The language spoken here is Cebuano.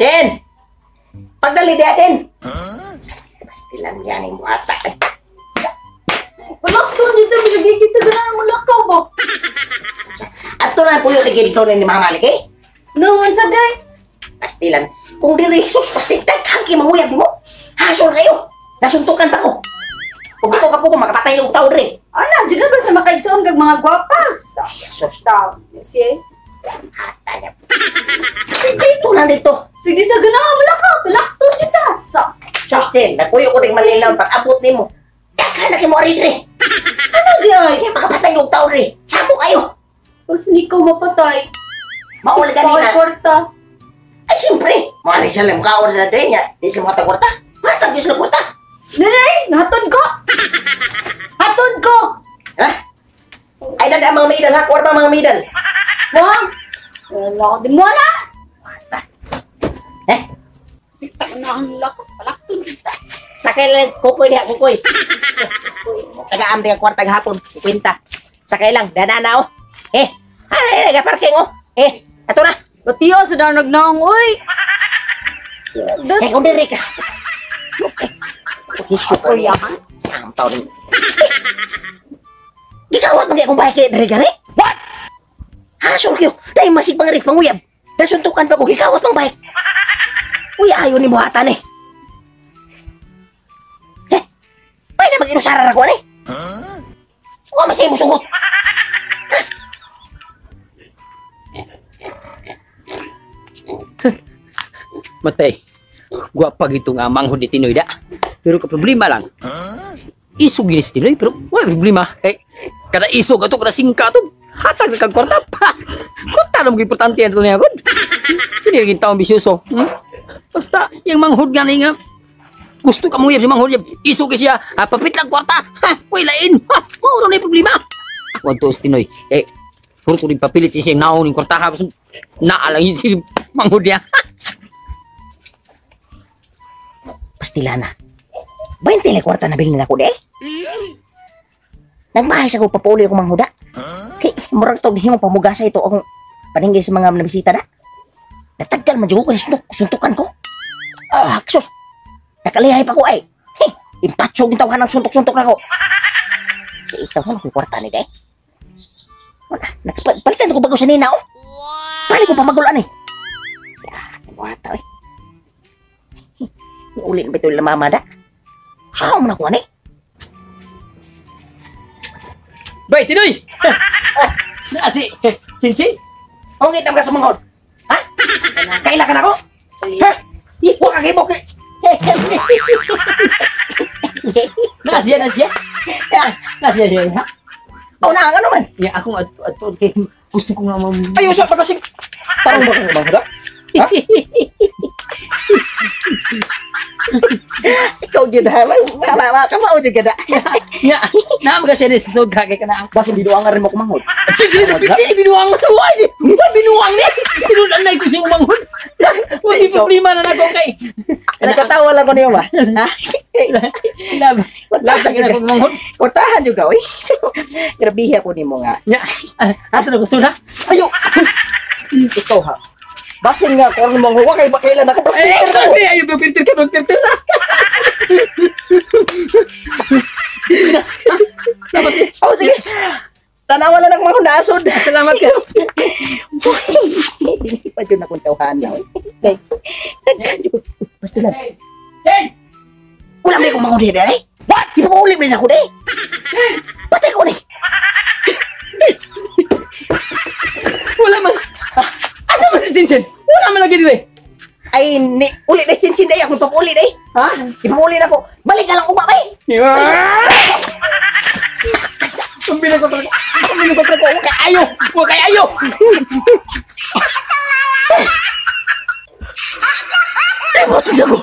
Chen! Pagdali diha, Chen! Pastilan yan yung buhata. Palakton dito, bisag kita ganahan mo lakaw ba? Ato na puyo ni Ginto ni Mama Malik eh. Naman sa day. Pastilan. Kung diri Jesus, pastil, daghan kay manguyab mo. Hasol kayo. Nasuntukan pa ko. Kung ako ka po ko, makapatay og tao diri. Ana, dyan na ba sa makaigsoon kag mga gwapa? Sa Jesus, tao. Siya. hata niya. Dito lang dito. Sige ta ganahan mo lakaw. Palakton dito. Sa. Justin, nagpuyo ko rin Manila pag abot nimo. Daghan na kay mo ari diri. Ano di ay? Kaya makapatay og tao diri. Samo kayo. Tapos hindi ko mapatay. Mauli Bawal ganina. kwarta. Ay, siyempre. Mga sila lang mukhaon sila diri niya. Di sila mga kwarta. Matag sila kwarta. Dire, hatod ko. Hatod ko. Ha? Ay, dada ang mga medal ha. Kwarta mga medal. Wag. Wala ko di mo na. Eh? Kita na ang lakaw. Palakton dito. Sakay lang, kukoy diha, kukoy. Taga-am diha kwarta gahapon, 50. Sakay lang, dana na oh. Eh, ay, nagaparking oh. Eh, ato na. Batiyo sa danog naong, uy. Eh, kung diri ka. Uy, yaman. Ang tao rin. Gikawat man akong bahay kay diri gani? What? Hasol kayo. Dahil masig pang panguyab. Nasuntukan pa ko, gikawat mang bahay. Uy, ayaw ni buhatan eh. Eh, ay na mag-inusara ako eh. Huwag masaya mo sugot. Matay. Gwapa gito nga manghod ni Tinoy da. Pero ka problema lang. Isog gini si Tinoy pero wala problema. Kay kada isog ato kada singka ato hatag na kag kwarta pa. Kwarta na mo importante ato niya gud. Kini lagi taong bisyoso. Basta yang manghod nga ni nga gusto ka mong si manghod isog kay siya, ha, papit lang kwarta. Ha, way lain. Ha, mao ra na problema. Wadto si Tinoy. Eh, puro ko rin papilit siya naon ning kwarta ha. Naa lang si manghod niya. Pastilana. 20 lang kwarta na bilhin ako de. Nagmahay sa ko papuli ako manghuda. Kay murag tog himo pamugasa ito akong paningil sa mga nabisita na. Nataggal man jud ko suntukan ko. Ah, sus. Nakalihay pa ko ay. Hey, impatsog yung tawahan ng suntok-suntok na ko. Kay itaw ko kwarta ni de. Wala, nakapalitan ko bago sa nina oh. Paano ko pamagulan eh. Ya, buhata eh. Ulit ba ito yung mama da? Saan mo nakuha ni? Bay, Tinoy! Na si Chinchin? Ang kita ka sa manghod? Ha? Kaila ka na ako? Ha? Huwag ka kibok eh. Na siya, na siya. Na siya siya. Ha? Oh, na, ano man? Ya, ako ato kay gusto ko nga mam. Ayaw sa pagkasing. Tarong ba kang manghod? Ha? Ikaw yun ha? Kamao dyan ka na. Ya, na mga siya ni susod ka kay kana. Basta binuang rin mo kumanghod. Pili binuang why? Why binuang ni? Tinudan na ko siyang manghod. Wala problema na nako kay. Nakatawa lang ko niyo ba? Ha? Love. Love ta kay manghod. Kwartahan juga, oy. Grabe ako nimo nga. Ya, ato na ko sula. Ayo. Ikaw ha. Basin nga kung ano mong huwa kay kailan ako Eh, sorry, ayo filter ka, filter na. Oh, sige. Tanawa lang ang mga nasod. Salamat ka. Dili pa dyan akong tawhana. Basta lang. Chen! Wala may akong mga eh. What? Di pa ulit rin ako eh. Patay ko ni. Wala man. Asa man si Chinchin? Wala man lagi dili. Ay, ni, ulit na si Chinchin day. Akong papulit eh. Ha? Ipapulit ako. Balik ka lang uba bay. Kumbina ko talaga. Kumbina ko talaga. Huwag kay ayo. Huwag kay ayo. Ay, buto dyan ko.